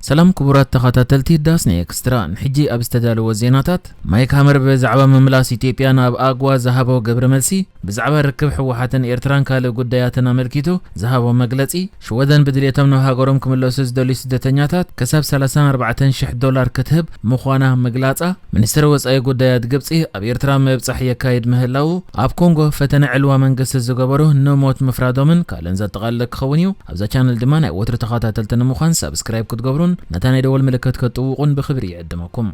ሰላም ክቡራት ተኸታተልቲ ዳስኒ ኤክስትራ፣ ንሕጂ ኣብ ዝተዳለወ ዜናታት፣ ማይክ ሃመር ብዛዕባ ምምላስ ኢትዮጵያ ናብ ኣግዋ ዝሃቦ ግብረ መልሲ፣ ብዛዕባ ርክብ ህወሓትን ኤርትራን ካልእ ጉዳያትን ኣመልኪቱ ዝሃቦ መግለጺ፣ ሽወደን ብድልየቶም ናብ ሃገሮም ክምለሱ ዝደልዩ ስደተኛታት ክሳብ ሰላሳን ኣርባዕተን ሽሕ ዶላር ክትህብ ምዃና ምግላጻ፣ ሚኒስትር ወጻኢ ጉዳያት ግብጺ ኣብ ኤርትራ ምብጻሕ የካይድ ምህላዉ፣ ኣብ ኮንጎ ፈተነ ዕልዋ መንግስቲ ዝገበሩ ንሞት ምፍራዶምን ካልእን ዘጠቓልል ክኸውን እዩ። ኣብዛ ቻነል ድማ ናይ ወትሩ ተኸታተልቲ ንምዃን ሳብስክራይብ ክትገብሩን ነታ ናይ ደወል ምልክት ክትጥውቑን ብኽብሪ ይዕድመኩም።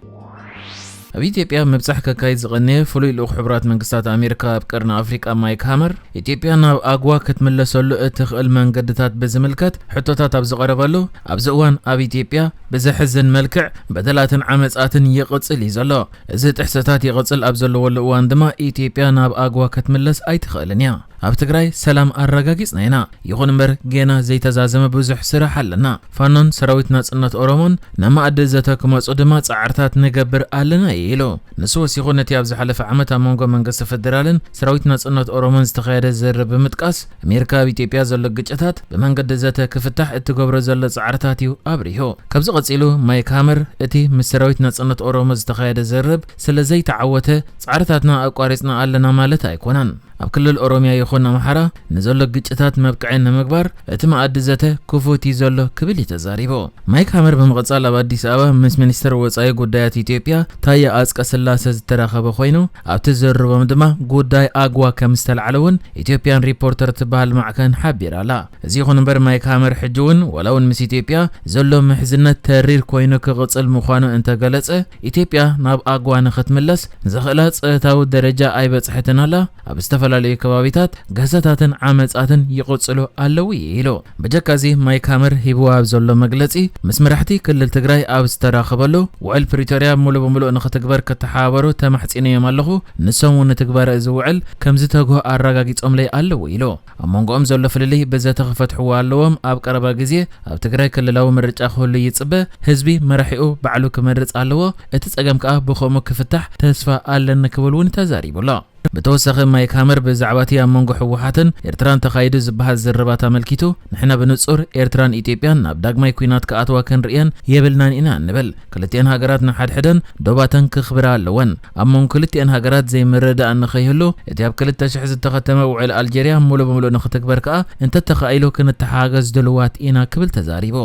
ኣብ ኢትዮጵያ ምብጻሕ ከካይድ ዝቐነየ ፍሉይ ልኡኽ ሕቡራት መንግስታት ኣሜሪካ ኣብ ቀርኒ ኣፍሪቃ ማይክ ሃመር፣ ኢትዮጵያ ናብ ኣግዋ ክትምለሰሉ እትኽእል መንገድታት ብዝምልከት ሕቶታት ኣብ ዝቐረበሉ፣ ኣብዚ እዋን ኣብ ኢትዮጵያ ብዘሕዝን መልክዕ በደላትን ዓመጻትን ይቕጽል እዩ ዘሎ። እዚ ጥሕሰታት ይቕጽል ኣብ ዘለወሉ እዋን ድማ ኢትዮጵያ ናብ ኣግዋ ክትምለስ ኣይትኽእልን እያ። ኣብ ትግራይ ሰላም ኣረጋጊጽና ኢና። ይኹን እምበር ጌና ዘይተዛዘመ ብዙሕ ስራሕ ኣለና። ፋኖን ሰራዊት ናጽነት ኦሮሞን ናብ መኣዲ ዘተ ክመጹ ድማ ጻዕርታት ንገብር ኣለና እዩ ኢሉ። ንሱ ወሲኹ ነቲ ኣብ ዝሓለፈ ዓመት ኣብ መንጎ መንግስቲ ፌደራልን ሰራዊት ናጽነት ኦሮሞን ዝተኻየደ ዝርርብ ብምጥቃስ፣ ኣሜሪካ ኣብ ኢትዮጵያ ዘሎ ግጭታት ብመንገዲ ዘተ ክፍታሕ እትገብሮ ዘሎ ጻዕርታት እዩ ኣብሪሁ። ካብዚ ቀጺሉ ማይክ ሃመር እቲ ምስ ሰራዊት ናጽነት ኦሮሞ ዝተኻየደ ዝርርብ ስለ ዘይተዓወተ ጻዕርታትና ኣቋሪጽና ኣለና ማለት ኣይኮነን። ኣብ ክልል ኦሮሚያ ይኹን ኣምሓራ ንዘሎ ግጭታት መብቅዒ ንምግባር እቲ መኣዲ ዘተ ክፉት እዩ ዘሎ ክብል እዩ ተዛሪቡ። ማይክ ሃመር ብምቕጻል ኣብ ኣዲስ ኣበባ ምስ ሚኒስትር ወጻኢ ጉዳያት ኢትዮጵያ ታየ ኣጽቀ ስላሰ ዝተራኸበ ኮይኑ ኣብቲ ዝርርቦም ድማ ጉዳይ ኣግዋ ከም ዝተላዕለ እውን ኢትዮጵያን ሪፖርተር ትበሃል ማዕከን ሓቢራ ኣላ። እዚ ይኹን እምበር ማይክ ሃመር ሕጂ እውን ዋላ እውን ምስ ኢትዮጵያ ዘሎ ምሕዝነት ተሪር ኮይኑ ክቕጽል ምዃኑ እንተገለጸ ኢትዮጵያ ናብ ኣግዋ ንኽትምለስ ዘኽእላ ጸጥታዊ ደረጃ ኣይበጽሐትን ኣላ። ኣብ ዝተፈላለዩ ከባቢታት ገዛታትን ዓመጻትን ይቕጽሉ ኣለዉ ኢሉ። ብጀካ እዚ ማይክ ሃመር ሂብዋ ኣብ ዘሎ መግለጺ ምስ መራሕቲ ክልል ትግራይ ኣብ ዝተራኸበሉ ውዕል ፕሪቶርያ ሙሉ ብምሉእ ንኽትግበር ክተሓባበሩ ተማሕጺነዮም ኣለኹ። ንሶም እውን ንትግባረ እዚ ውዕል ከም ዝተግሆ ኣረጋጊጾምለይ ኣለዉ ኢሉ። ኣብ መንጎኦም ዘሎ ፍልልይ ብዘተ ክፈትሕዎ ኣለዎም። ኣብ ቀረባ ግዜ ኣብ ትግራይ ክልላዊ ምርጫ ክህሉ ይጽበ። ህዝቢ መራሒኡ ባዕሉ ክመርጽ ኣለዎ። እቲ ጸገም ከኣ ብኸምኡ ክፍታሕ ተስፋ ኣለኒ ክብል እውን ተዛሪቡ ኣሎ። ብተወሳኺ ማይክ ሃመር ብዛዕባ እቲ ኣብ መንጎ ህወሓትን ኤርትራን ተኻይዱ ዝበሃል ዝርርባት ኣመልኪቱ ንሕና ብንጹር ኤርትራን ኢትዮጵያን ናብ ዳግማይ ኲናት ክኣትዋ ክንርእየን የብልናን ኢና እንብል። ክልቲኤን ሃገራት ንሓድሕደን ዶባተን ክኽብራ ኣለወን። ኣብ መንጎ ክልቲኤን ሃገራት ዘይምርድዳእ ንኸይህሉ እቲ ኣብ ክልተ ሽሕ ዝተኸተመ ውዕል ኣልጀርያ ሙሉ ብምሉእ ንኽትግበር ከኣ እንተተኻኢሉ ክንተሓጋገዝ ድልዋት ኢና ክብል ተዛሪቡ።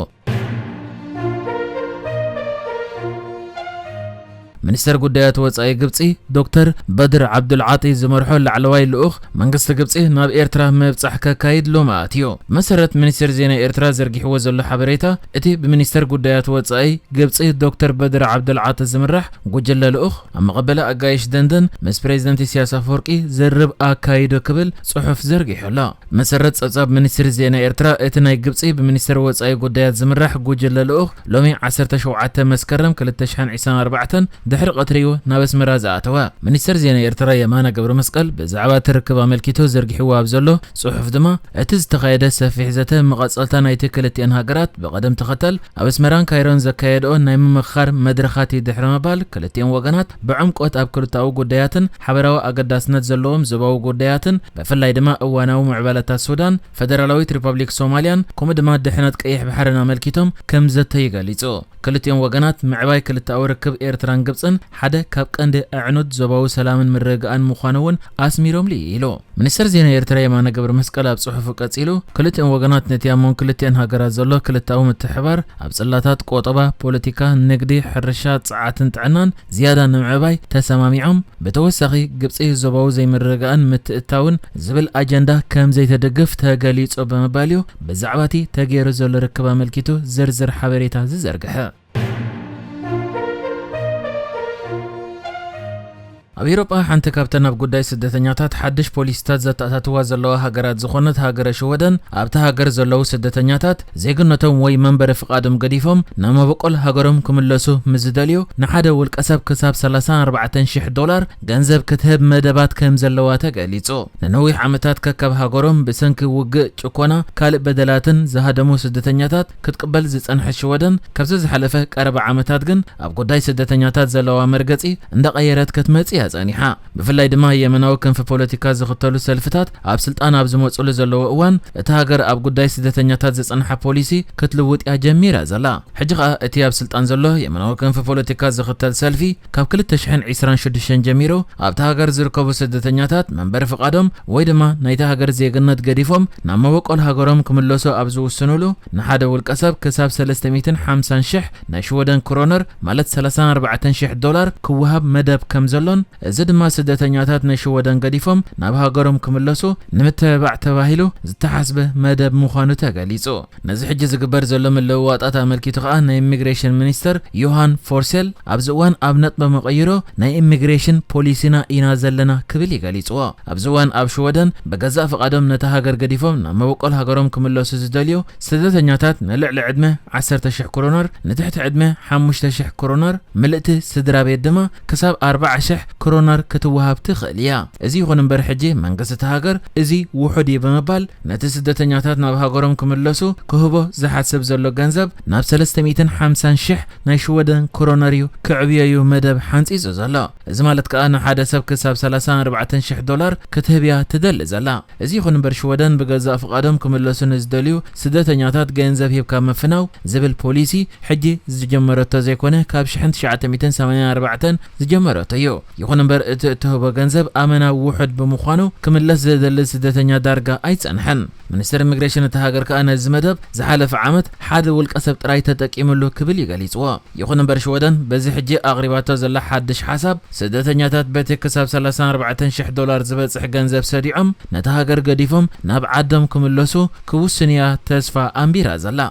ሚኒስተር ጉዳያት ወጻኢ ግብጺ ዶክተር በድር ዓብዱልዓጢ ዝመርሖ ላዕለዋይ ልኡኽ መንግስቲ ግብጺ ናብ ኤርትራ ምብጻሕ ከካይድ ሎሚ ኣትዩ። ብመሰረት ሚኒስቴር ዜና ኤርትራ ዘርጊሕዎ ዘሎ ሓበሬታ፣ እቲ ብሚኒስተር ጉዳያት ወጻኢ ግብጺ ዶክተር በድር ዓብዱልዓጢ ዝምራሕ ጉጅለ ልኡኽ ኣብ መቐበሊ ኣጋይሽ ደንደን ምስ ፕሬዝደንት ኢሳያስ ኣፈወርቂ ዝርርብ ኣካይዱ ክብል ጽሑፍ ዘርጊሑ ኣሎ። መሰረት ጸብጻብ ሚኒስትሪ ዜና ኤርትራ፣ እቲ ናይ ግብጺ ብሚኒስትሪ ወጻኢ ጉዳያት ዝምራሕ ጉጅለ ልኡኽ ሎሚ ዓሰርተ ሸውዓተ መስከረም ክልተ ሽሕን ዕስራን ኣርባዕተን ድሕሪ ቀትሪ እዩ ናብ ኣስመራ ዝኣተወ። ሚኒስትር ዜና ኤርትራ የማነ ገብረ መስቀል ብዛዕባ እቲ ርክብ ኣመልኪቱ ዘርጊሕዎ ኣብ ዘሎ ጽሑፍ ድማ፣ እቲ ዝተኻየደ ሰፊሕ ዘተ መቐጸልታ ናይቲ ክልቲኤን ሃገራት ብቐደም ተኸተል ኣብ ኣስመራን ካይሮን ዘካየድኦ ናይ ምምኽኻር መድረኻት እዩ ድሕሪ ምባል፣ ክልቲኦም ወገናት ብዕምቆት ኣብ ክልተኣዊ ጉዳያትን ሓበራዊ ኣገዳስነት ዘለዎም ዞባዊ ጉዳያትን፣ ብፍላይ ድማ እዋናዊ ምዕባለታት ሱዳን፣ ፈደራላዊት ሪፓብሊክ ሶማልያን፣ ከምኡ ድማ ድሕነት ቀይሕ ባሕርን ኣመልኪቶም ከም ዘተዩ ገሊጹ። ክልቲኦም ወገናት ምዕባይ ክልተኣዊ ርክብ ኤርትራን ግብጽን ሓደ ካብ ቀንዲ ኣዕኑድ ዞባዊ ሰላምን ምርግጋእን ምዃኑ እውን ኣስሚሮምሉ ኢሉ። ሚኒስተር ዜና ኤርትራ የማነ ገብረ መስቀል ኣብ ጽሑፉ ቀጺሉ፣ ክልቲኦም ወገናት ነቲ ኣብ መንጎ ክልቲኤን ሃገራት ዘሎ ክልተኣዊ ምትሕብባር ኣብ ጽላታት ቆጠባ፣ ፖለቲካ፣ ንግዲ፣ ሕርሻ፣ ጸዓትን ጥዕናን ዝያዳ ንምዕባይ ተሰማሚዖም። ብተወሳኺ፣ ግብጺ ዞባዊ ዘይምርግጋእን ምትእትታውን ዝብል ኣጀንዳ ከም ዘይተደግፍ ተገሊጹ ብምባል እዩ ብዛዕባ እቲ ተገይሩ ዘሎ ርክብ ኣመልኪቱ ዝርዝር ሓበሬታ ዝዘርግሐ። ኣብ ኤውሮጳ ሓንቲ ካብተን ኣብ ጉዳይ ስደተኛታት ሓድሽ ፖሊሲታት ዘተኣታትዋ ዘለዋ ሃገራት ዝኾነት ሃገረ ሽወደን፣ ኣብታ ሃገር ዘለዉ ስደተኛታት ዜግነቶም ወይ መንበሪ ፍቓዶም ገዲፎም ናብ መበቆል ሃገሮም ክምለሱ ምስ ዝደልዩ፣ ንሓደ ውልቀሰብ ክሳብ ሰላሳን ኣርባዕተን ሽሕ ዶላር ገንዘብ ክትህብ መደባት ከም ዘለዋ ተገሊጹ። ንነዊሕ ዓመታት ከካብ ሃገሮም ብሰንኪ ውግእ፣ ጭኮና፣ ካልእ በደላትን ዝሃደሙ ስደተኛታት ክትቅበል ዝጸንሐት ሽወደን፣ ካብዚ ዝሓለፈ ቀረባ ዓመታት ግን ኣብ ጉዳይ ስደተኛታት ዘለዋ መርገጺ እንዳቐየረት ክትመጽእ እያ ጸኒሓ። ብፍላይ ድማ የመናዊ ክንፊ ፖለቲካ ዝኽተሉ ሰልፍታት ኣብ ስልጣን ኣብ ዝመጹሉ ዘለዉ እዋን፣ እታ ሃገር ኣብ ጉዳይ ስደተኛታት ዝጸንሓ ፖሊሲ ክትልውጥ እያ ጀሚራ ዘላ። ሕጂ ኸኣ እቲ ኣብ ስልጣን ዘሎ የመናዊ ክንፊ ፖለቲካ ዝኽተል ሰልፊ፣ ካብ ክልተ ሽሕን ዕስራን ሽዱሽተን ጀሚሩ ኣብታ ሃገር ዝርከቡ ስደተኛታት መንበሪ ፍቓዶም ወይ ድማ ናይታ ሃገር ዜግነት ገዲፎም ናብ መበቆል ሃገሮም ክምለሱ ኣብ ዝውስኑሉ፣ ንሓደ ውልቀ ሰብ ክሳብ ሰለስተ ሚእትን ሓምሳን ሽሕ ናይ ሽወደን ክሮነር፣ ማለት ሰላሳን ኣርባዕተን ሽሕ ዶላር ክወሃብ መደብ ከም ዘሎን፣ እዚ ድማ ስደተኛታት ናይ ሽወደን ገዲፎም ናብ ሃገሮም ክምለሱ ንምትብባዕ ተባሂሉ ዝተሓስበ መደብ ምዃኑ ተገሊጹ። ነዚ ሕጂ ዝግበር ዘሎ ምልውዋጣት ኣመልኪቱ ከኣ ናይ ኢሚግሬሽን ሚኒስተር ዮሃን ፎርሴል ኣብዚ እዋን ኣብ ነጥቢ መቐይሮ ናይ ኢሚግሬሽን ፖሊሲና ኢና ዘለና ክብል እዩ ገሊጽዎ። ኣብዚ እዋን ኣብ ሽወደን ብገዛእ ፍቓዶም ነታ ሃገር ገዲፎም ናብ መበቆል ሃገሮም ክምለሱ ዝደልዩ ስደተኛታት ንልዕሊ ዕድመ ዓሰርተ ሽሕ ክሮነር፣ ንትሕቲ ዕድመ ሓሙሽተ ሽሕ ክሮነር፣ ምልእቲ ስድራ ቤት ድማ ክሳብ ኣርባዓ ሽሕ ክሮነር ክትወሃብ ትኽእል እያ። እዚ ይኹን እምበር ሕጂ መንግስቲ እታ ሃገር እዚ ውሑድ እዩ ብምባል ነቲ ስደተኛታት ናብ ሃገሮም ክምለሱ ክህቦ ዝሓስብ ዘሎ ገንዘብ ናብ ሰለስተ ሚእትን ሓምሳን ሽሕ ናይ ሽወደን ክሮነር እዩ ክዕብዮ እዩ መደብ ሓንጺጹ ዘሎ። እዚ ማለት ከኣ ንሓደ ሰብ ክሳብ ሰላሳን ኣርባዕተን ሽሕ ዶላር ክትህብያ ትደሊ ዘላ። እዚ ይኹን እምበር ሽወደን ብገዛእ ፍቓዶም ክምለሱ ንዝደልዩ ስደተኛታት ገንዘብ ሂብካ ምፍናው ዝብል ፖሊሲ ሕጂ ዝጀመረቶ ዘይኮነ ካብ ሽሕን ትሽዓተ ሚእትን ሰማንያን ኣርባዕተን ዝጀመረቶ እዩ። ይኹን እምበር እቲ እትህቦ ገንዘብ ኣመና ውሑድ ብምዃኑ ክምለስ ዘደሊ ስደተኛ ዳርጋ ኣይጸንሐን። ሚኒስትር ኢሚግሬሽን እታ ሃገር ከኣ ነዚ መደብ ዝሓለፈ ዓመት ሓደ ውልቀ ሰብ ጥራይ ተጠቂምሉ ክብል እዩ ገሊጽዎ። ይኹን እምበር ሽወደን በዚ ሕጂ ኣቕሪባቶ ዘላ ሓድሽ ሓሳብ ስደተኛታት በቲ ክሳብ ሰላሳን ኣርባዕተን ሽሕ ዶላር ዝበጽሕ ገንዘብ ሰዲዖም ነታ ሃገር ገዲፎም ናብ ዓዶም ክምለሱ ክውስን እያ ተስፋ ኣንቢራ ዘላ።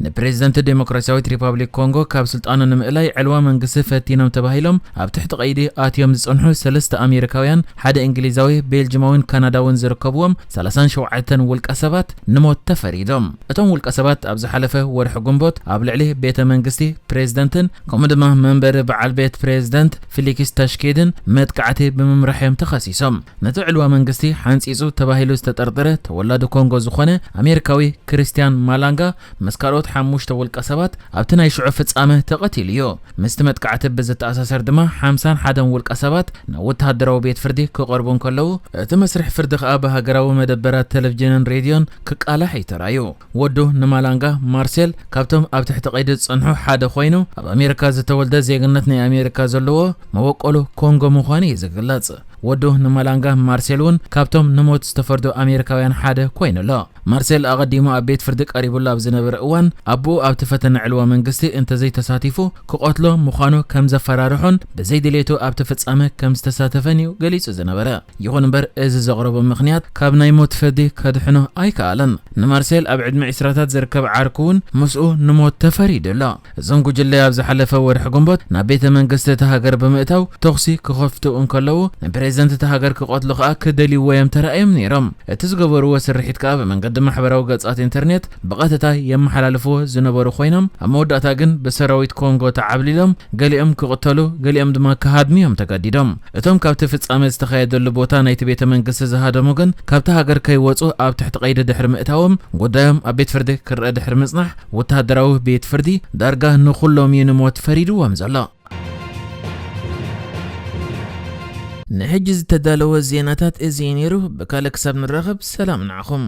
ንፕሬዝደንት ዴሞክራሲያዊት ሪፓብሊክ ኮንጎ ካብ ስልጣኑ ንምእላይ ዕልዋ መንግስቲ ፈቲኖም ተባሂሎም ኣብ ትሕቲ ቀይዲ ኣትዮም ዝጸንሑ ሰለስተ ኣሜሪካውያን፣ ሓደ እንግሊዛዊ፣ ቤልጅማዊን ካናዳውን ዝርከብዎም ሰላሳን ሸውዓተን ውልቀ ሰባት ንሞት ተፈሪዶም። እቶም ውልቀ ሰባት ኣብ ዝሓለፈ ወርሒ ግንቦት ኣብ ልዕሊ ቤተ መንግስቲ ፕሬዝደንትን ከምኡ ድማ መንበሪ በዓል ቤት ፕሬዝደንት ፊሊክስ ተሽኬድን መጥቃዕቲ ብምምራሕ እዮም ተኸሲሶም። ነቲ ዕልዋ መንግስቲ ሓንጺጹ ተባሂሉ ዝተጠርጠረ ተወላዲ ኮንጎ ዝኾነ ኣሜሪካዊ ክርስቲያን ማላንጋ ምስ ካልኦት ሓሙሽተ ውልቀ ሰባት ኣብቲ ናይ ሽዑ ፍጻመ ተቐቲሉ እዩ። ምስቲ መጥቃዕቲ ብዝተኣሳሰር ድማ ሓምሳን ሓደን ውልቀ ሰባት ናብ ወተሃደራዊ ቤት ፍርዲ ክቐርቡ እንከለዉ፣ እቲ መስርሕ ፍርዲ ከኣ ብሃገራዊ መደበራት ቴሌቪዥንን ሬድዮን ክቃላሕ እዩ ተራእዩ። ወዱ ንማላንጋ ማርሴል ካብቶም ኣብ ትሕቲ ቀይዲ ዝጸንሑ ሓደ ኮይኑ፣ ኣብ ኣሜሪካ ዝተወልደ ዜግነት ናይ ኣሜሪካ ዘለዎ መበቆሉ ኮንጎ ምዃኑ እዩ ዝግለጽ። ወዱ ንማላንጋ ማርሴል እውን ካብቶም ንሞት ዝተፈርዱ ኣሜሪካውያን ሓደ ኮይኑ ኣሎ። ማርሴል ኣቐዲሙ ኣብ ቤት ፍርዲ ቀሪቡሉ ኣብ ዝነበረ እዋን፣ ኣቦኡ ኣብቲ ፈተነ ዕልዋ መንግስቲ እንተዘይተሳቲፉ ክቐትሎ ምዃኑ ከም ዘፈራርሖን ብዘይ ድሌቱ ኣብቲ ፍጻመ ከም ዝተሳተፈን እዩ ገሊጹ ዝነበረ። ይኹን እምበር፣ እዚ ዘቕረቦ ምኽንያት ካብ ናይ ሞት ፍርዲ ከድሕኖ ኣይከኣለን። ንማርሴል ኣብ ዕድመ ዕስራታት ዝርከብ ዓርኩ እውን ምስኡ ንሞት ተፈሪዱ ኣሎ። እዞም ጉጅለ ኣብ ዝሓለፈ ወርሒ ግንቦት ናብ ቤተ መንግስቲ እታ ሃገር ብምእታው ተኹሲ ክኸፍቱ እንከለዉ፣ ንፕሬዝደንት እታ ሃገር ክቐትሉ ከኣ ክደልይዎ እዮም ተራእዮም ነይሮም። እቲ ዝገበርዎ ስርሒት ከኣ ብመንገዲ ማሕበራዊ ገጻት ኢንተርኔት ብቐጥታ የመሓላልፍዎ ዝነበሩ ኮይኖም፣ ኣብ መወዳእታ ግን ብሰራዊት ኮንጎ ተዓብሊሎም፣ ገሊኦም ክቕተሉ፣ ገሊኦም ድማ ክሃድሙ እዮም ተገዲዶም። እቶም ካብቲ ፍጻመ ዝተኻየደሉ ቦታ ናይቲ ቤተ መንግስቲ ዝሃደሙ ግን፣ ካብቲ ሃገር ከይወጹ ኣብ ትሕቲ ቀይዲ ድሕሪ ምእታዎም፣ ጉዳዮም ኣብ ቤት ፍርዲ ክረአ ድሕሪ ምጽናሕ፣ ወተሃደራዊ ቤት ፍርዲ ዳርጋ ንኹሎም እዩ ንሞት ፈሪድዎም ዘሎ። ንሕጂ ዝተዳለወ ዜናታት እዚ እዩ ነይሩ። ብካልእ ክሳብ ንራኸብ፣ ሰላም ንዓኹም።